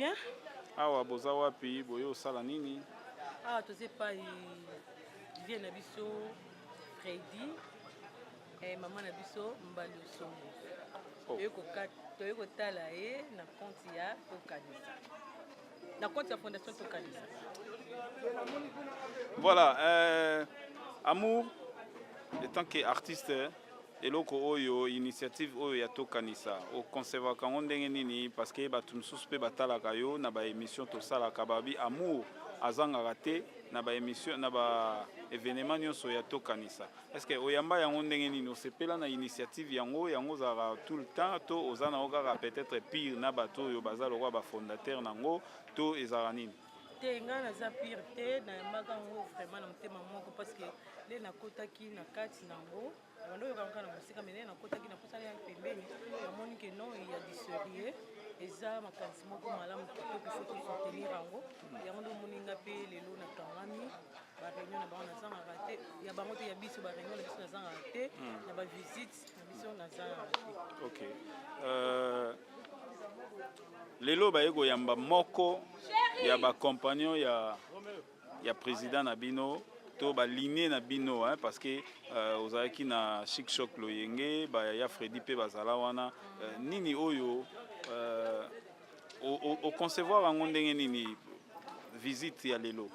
Bien. Awa boza wapi? Boye osala nini? Awa toza epai vie na biso Fredi, mama na biso Mbali Osongo. Oh. Toye kotala ye na compte ya Tokanisa, na compte ya Fondation Tokanisa. Voilà, Amour, en tant qu'artiste, eloko oyo, initiative oyo ya Tokanisa, oconservaka yango ndenge nini? Parce que bato mosusu mpe batalaka yo na baémission tosalaka, babi Amour azangaka te na baémission, na baévénement nyonso ya Tokanisa. Est ce que oyamba yango ndenge nini? Osepela na initiative yango? Yango ozalaka tout le temps to oza nango kaka peut-être pire na bato oyo baza lokola bafondateur nango, to ezalaka nini? Te, ngai naza pire te. Nayambaka yango vraiment na motema moko, parce que nde nakotaki na kati nango, bando oyokaka kaka na mosika, mais nde nakotaki, napusani ya pembeni, namoni ke non, ya du sérieux, eza makanisi moko malamu, kitoko, il faut tosoutenir yango. Yango nde omoni nga mpe lelo nakangami baréunion na bango, nazangaka te, ya bango te, ya biso, baréunion na biso nazangaka te, na bavisite na biso nazangaka te. Ok, lelo baye koyamba moko ya bacompagnon ya président na bino to balinie na bino, hein, parce que ozalaki na Chic Choc Loyenge, baya Fredi mpe bazala wana. Nini oyo oconcevoir yango ndenge nini, visite ya lelo?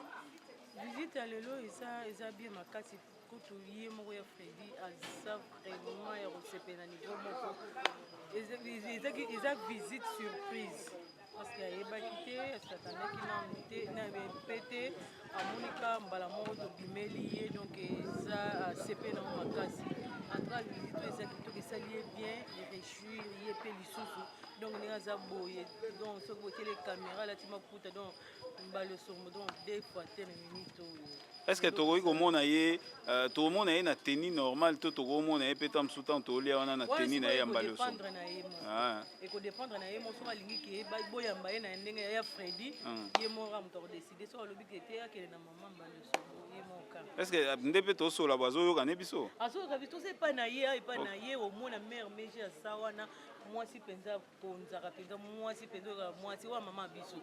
Visite ya lelo eza bien makasi. Kutu ye moko ya Fredi aza vraiment ya kosepela na niveau moko. Eza visite surprise, parce que ayebaki te, asatandaki nanu te na mpe te, amonika mbala moko tobimeli ye. Donc eza asepe nango makasi. En tout cas, visite oyo eza kitoko, esali ye bien, eréjouir ye mpe lisusu. Donc ndenge aza boye, donc soki botiele caméra, alati maputa, donc mbala esongo, donc deux fois te na minute oyo. Est ce que tokoki komona ye, tokomona ye na tenue normale to tokomona ye mpe ta mosusu ntango tolia wana na tenue na ye ya mbala osongo? Ekodépendre na ye moko, ekodépendre na ye moko. Soki alingi ke boyamba ye na ndenge ya Fredi, ye moko kaka moto akodécider. Soki alobi ke te, akende na mama mbala esongo, ye moko kaka. Est ce que nde mpe tosola bo azoyoka ne biso? Azoyoka biso, toza epai na ye, epai na ye. Omona mare mege asa wana, mwasi mpenza konzaka mpenza, mwasi mpenza oyokaka, mwasi oyo mama biso,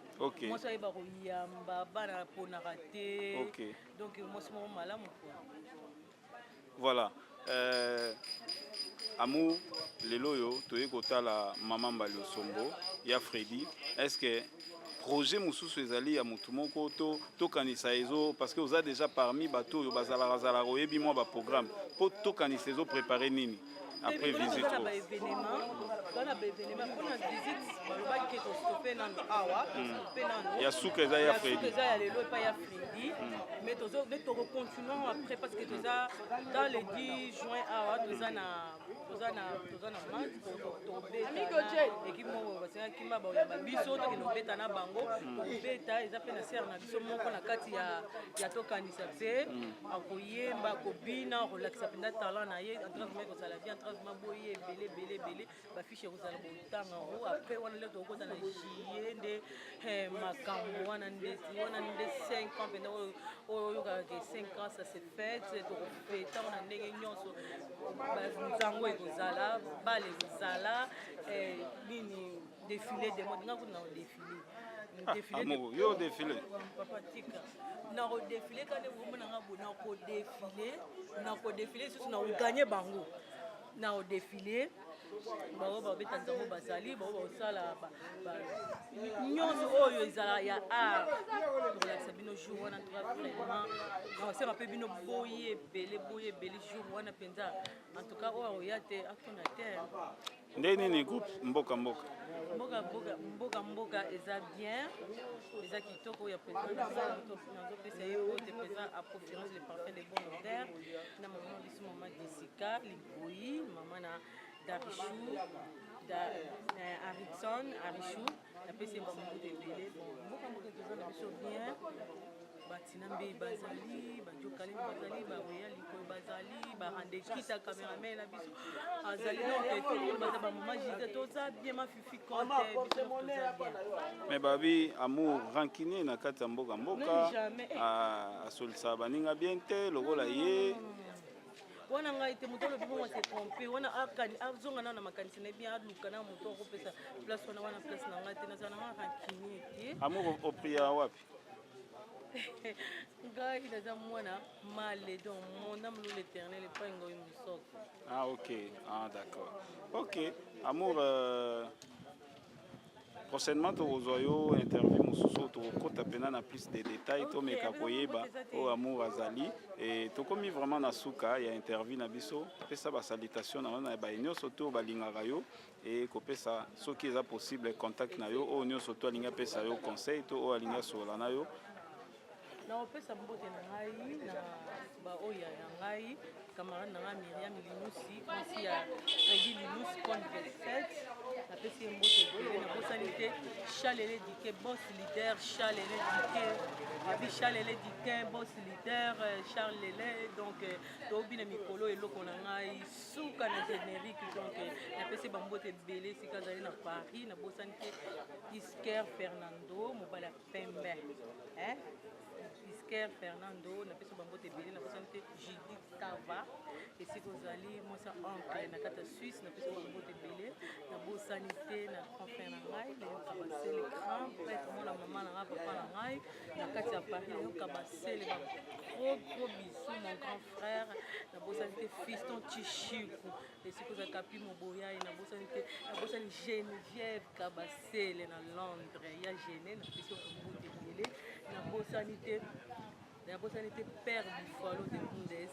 mwasi ayeba koyamba bana, aponaka te. Donc mwasi moko malamu quoi. Voilà, Amour, lelo oyo toyei kotala mama Mbali Osombo ya Fredi. Est ce que projet mosusu ezali ya motu moko to Tokanisa ezo, parce que oza déjà parmi bato oyo bazalaka zalaka, oyebi mwa baprogramme mpo Tokanisa ezoprépare nini après visite? Toza na baévénement, toza na baévénement. Mpona visite, balobaki ke tostope nano awa, tostope nano. Ya suka eza ya Fredi. Eza ya lelo epai ya Fredi, mais nde tokocontinue après, parce que toza dans le 10 juin awa, toza na match, tobeta équipe moko basengaki ma baoyamba biso, tokende kobeta na bango. Tobeta, eza mpe na sere na biso moko na kati ya Tokanisa mpe akoyemba, akobina, akolakisa mpenza talent na ye. En tout cas, kozala bien vraiment, boye ebele ebele ebele, bafiche ekozala botanga yango. Après wana lelo tokokoza na juillet nde makambo wana nde wana nde 5 ans mpenza oyo oyokaka ke 5 ans, ça se fête. Tokofeta na ndenge nyonso, nzango ekozala, bale ekozala, nini, défilé de mode. Nga kuna na kodéfile. Amour, yo défilé? Papa, tika, na kodéfile kande omonanga bo, na kodéfile, na kodéfile lisusu, na koganye bango na kodéfile. Bango babeta nzambo, bazali bango bakosala nyonso oyo ezala ya art. Tokolakisa bino jour wana. Toka vraiment nakosenga mpe bino boye ebele, boye ebele jour wana mpenza. En tout cas, oyo akoya te, akona te. Nde nini, groupe Mboka Mboka? Mboka Mboka, Mboka Mboka eza bien, eza kitoko. Ya président, nazopesa ye oyo te, président Aproférence, le parfum de bon odeur, na mama biso, mama Jessica Liboyi, mama na Darichou, da, Harrison Arichou, napesi ye bambuta ebele. Bon, Mboka Mboka toza na biso bien. Batina mbei bazali, bajokalemi bazali, baweya likolo bazali, barandekita cameraman na biso azali. Donc tout le monde baza, bamama Gisele, toza bien, mafifi cote, biso toza bien. Mais babi Amour rancunier na kati ya Mboka Mboka. Non, jamais. Asolisaka baninga bien te lokola ye. Wana ngai te. Moto alobi bongo ase trompe. Wana azonga nano na makanisi na ye bien, aluka na moto akopesa place wana. Wana place na ngai te, nazala na ngai rancunier te. Amour, opria wapi? Ngai naza mwana male, donc mon âme loue l'Éternel, epai ngai mosoko. Ah ok, ah d'accord, ok. Amour, prochainement tokozwa yo interview mosusu, tokokɔta mpena na plus de détails, tomeka koyeba oyo Amour azali. E tokomi vraiment na suka ya interview na biso. Pesa basalutation na yo na baye nyonso to balingaka yo, e kopesa, soki eza possible, contact na yo, oyo nyonso to alingi apesa yo conseil to oyo alingi asolola na yo. Nakopesa mbote na ngai na baoyo ya ngai, camarade na ngai Miriam Linusi, mwasi ya Fredi Linusi, Pone 27. Napesi ye mbote ebele. Nabosani te Chalele Dike, boss leader. Chalele Dike, abi Chalele Dike, boss leader Charles Lele. Donc toyobi na mikolo eloko na ngai suka na générique. Donc napesi bambote ebele esika azali na Paris. Nabosani te Isker Fernando, mobali ya pembe, hein? Isker Fernando, napesi bambote ebele. Nabosani te Judith Tava, esika ozali, mwasi oncle na kati ya Suisse, napesi bambote ebele. Nabosani te na grand frère na ngai Nayoka Basele, grand prêtre, mwana mama na ngai, papa na ngai na kati ya Paris. Nayoka Basele, ba gros gros bisous, mon grand frère. Nabosani te Fiston Chishiku, esika ozalaka pi moboyai. Nabosani te, nabosani Geneviève Kabasele na Londres ya gene, napesi yo mbote ebele. Nabosani te, nabosani te Père Buffalo de Bundes.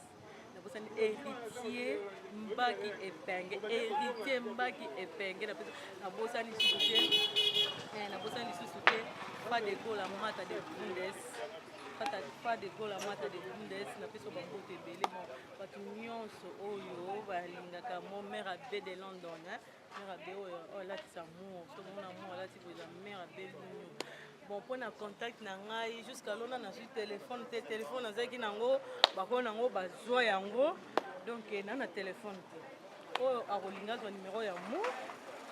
Nabosani Héritier Mbaki Epenge, Héritier Mbaki Epenge. Nabosani lisusu te, nabosani lisusu te Fa de Gola Mata de Bundes, Fa de Gola Mata de Bundes. Napesi bambote ebele. Bon, bato nyonso oyo balingaka mo mare abe de London, mare abe oyo alatisa amour, soki omona amour alati boza mare abe lunyo. Bon, mpona contact na ngai, jusqu'à lona nazwi telefone te. Telefone nazalaki nango, bakolo nango bazwa yango, donc na telefone te. Oyo akolinga azwa numero ya mo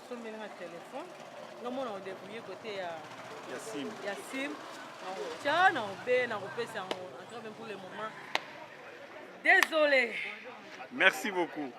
somelinga telefone, nga mona kodébrouille côté ya ya sim. Ya sim, nakotya na obe, nakopesa yango. En tout cas, même pour le moment, désolé. Merci beaucoup.